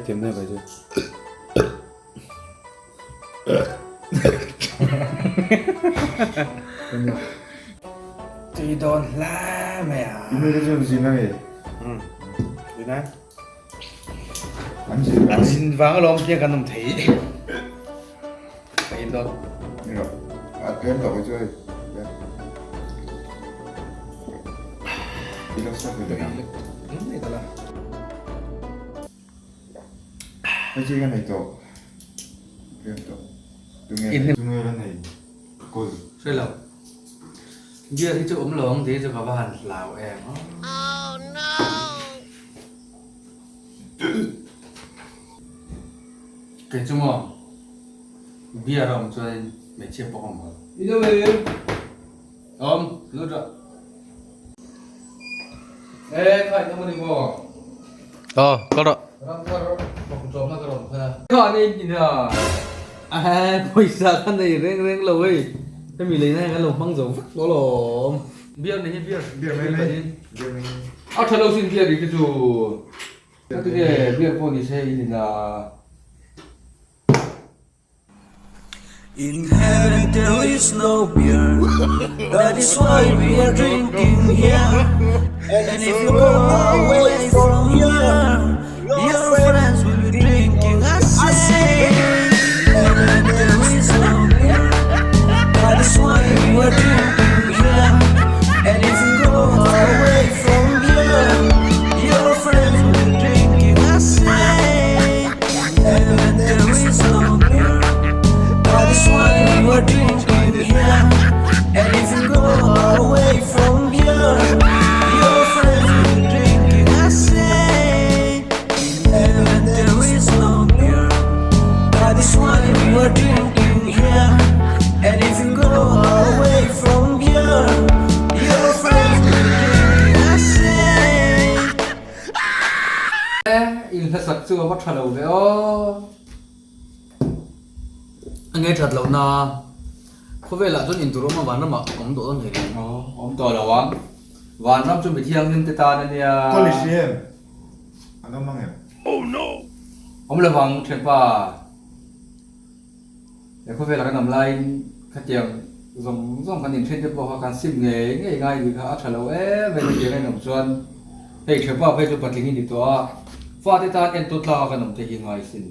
thiam na kai chu. Tui dawn hle mai a. Inu te chuan zin a ni. Umm. Zin a. An zin vang. An zin vang alawm tiang kan awm thei. Ka in dawn. Ni lo. A tlem tawh chu hei. I lo stop ve ang. Nei ta la. Hei chi ka nei tawh. Tlem tawh. Tunge tunge la nei. Kul. Hre lo. Beer hi chu awm lo ang tih chu ka va han hlau em. Oh no. Kei chu maw beer a awm chuanin hmeichhia pawh ka awm lo. I lo em? Awm, lut rawh. E kha in awm a ni maw? Aw, kal rawh. Ram thar bawk tlawmna ka rawn khawn a. Kha an ei in a. Ahe, pawisa ka nei reng reng lo hei. Hemi leina hian kan lo hmang zo vek tawh alawm. Beer nei hi beer. Beer mai mai. Beer mai. A tha lo sin beer hi chu. Ngatinge beer pawh ni se in in a. In heaven there is no beer That is why we are drinking here And if you go away from here Your friends will be drinking I say In heaven there is no beer That is why we are drinking here And if you go away from here Your friends will be drinking I say In heaven there is no beer That is why we are drinking here And if you go away from here Your friends will be drinking I say In heaven there is no beer That is why we are drinking here And if you go away from here Your friends will be drinking I say E, in hlasak chu a va tha lo ve aw. A nge that loh na khawvelah chuan intur awm a vanramah awm tawh dawn hle. Aw, awm tawh lo ang. Vanram chu mithianghlim te tan a nia. College em? An awm ang em? Awm lo vang thianpa. He khawvelah kan awm laiin khatiang zawng zawng kan inthen te pawh kha kan sim ngei ngei ngai tih kha a tha lo em em a tiang a inawm chuan hei thianpa phei chu patling i ni tawh a, fate tan entu tlak a kan awm te hi ngai sin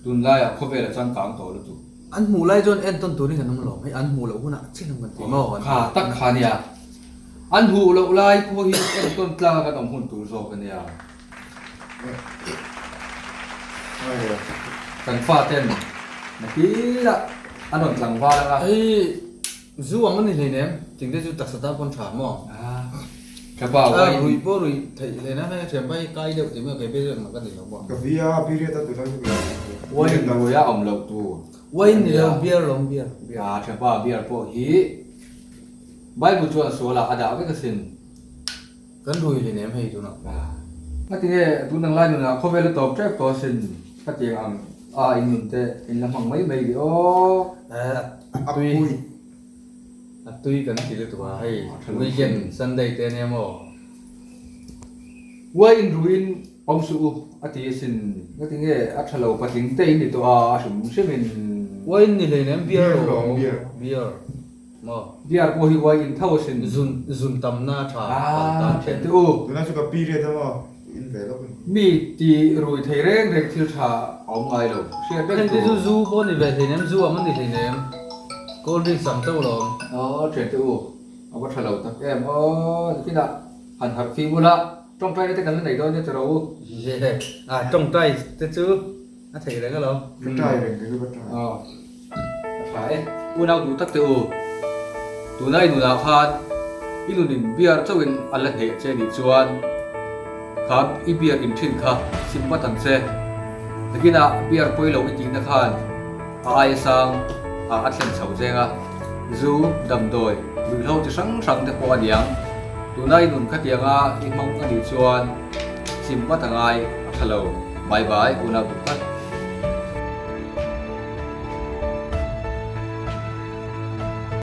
tunlaiah khawvelah changkang tawh lutuk. An hmuh lai chuan entawn turin kan awm lo, hei an hmuh loh hunah chin ang kan ti maw? Kha tak kha nia, an hmuh loh lai pawh hi entawn tlak a kan awm hun tur zawk a nia. Kan fa ten nakinah an rawn tlangval ang a. Hei zu ang a ni hleinem, tingte chu taksa tan pawn tha maw? Tha pa wine. Ruih pawh ruih theih hleinem hei a thian pa hi kai deuh tih mai a kei phei chu engmah ka ni lo maw? Ka via period a tunah chu ka Wine ruih a awm loh tur. Wine ni lo beer lawm beer. A tha pa beer pawh hi Bible chuan sualah a dah vek asin. Kan rui hleinem hei tunah. Ngati nge tun ang lai nunah khawvel a tawp tep tawh asin ka tiang ang a in nun te in la hmang mai mai rih aw. A tui a tui kan ti lutuk a hei weekend Sunday te ania maw. Uai in ruiin awm suh u a ti asin ngati nge a tha lo patling te in ni tawh a a hrim hrim in. Uai in ni hleinem beer lawm beer. Maw? Beer pawh hi uai in tho asin. Zun zun tamna a tha kan tan Thian te u. Tunah chu ka period a maw? In ve lawk a ni. Mi ti rui thei reng reng thil tha a awm ngai lo. Hriat vek Heng te tur. chu zu pawh a ni ve hleinem, zu ang a ni hleinem. Cold drinks ang chauh lawm. Aw thian te u, a va tha lo tak em aw. Nikinah han harh fim ula, tawngtai na te kan la nei dawn nia tiraw u. Ye, ah tawngtai te chu A theih reng alawm. Ka try reng ka chu ka try. Aw ka tha e. Unau duh tak teh u. Tuna i nunah khan i nun in beer chauhin a la hneh che nih chuan kha i beer in thin kha sim vat ang che. Nakinah beer pawi lo i tihna khan a aia sang ah a thlen chho cheng a, zu, damdawi, ruihhlo chi hrang hrang te pawh a niang. Tuna i nun khatianga i hmang a nih chuan sim vat a ngai a tha lo. Bye bye unau duh tak.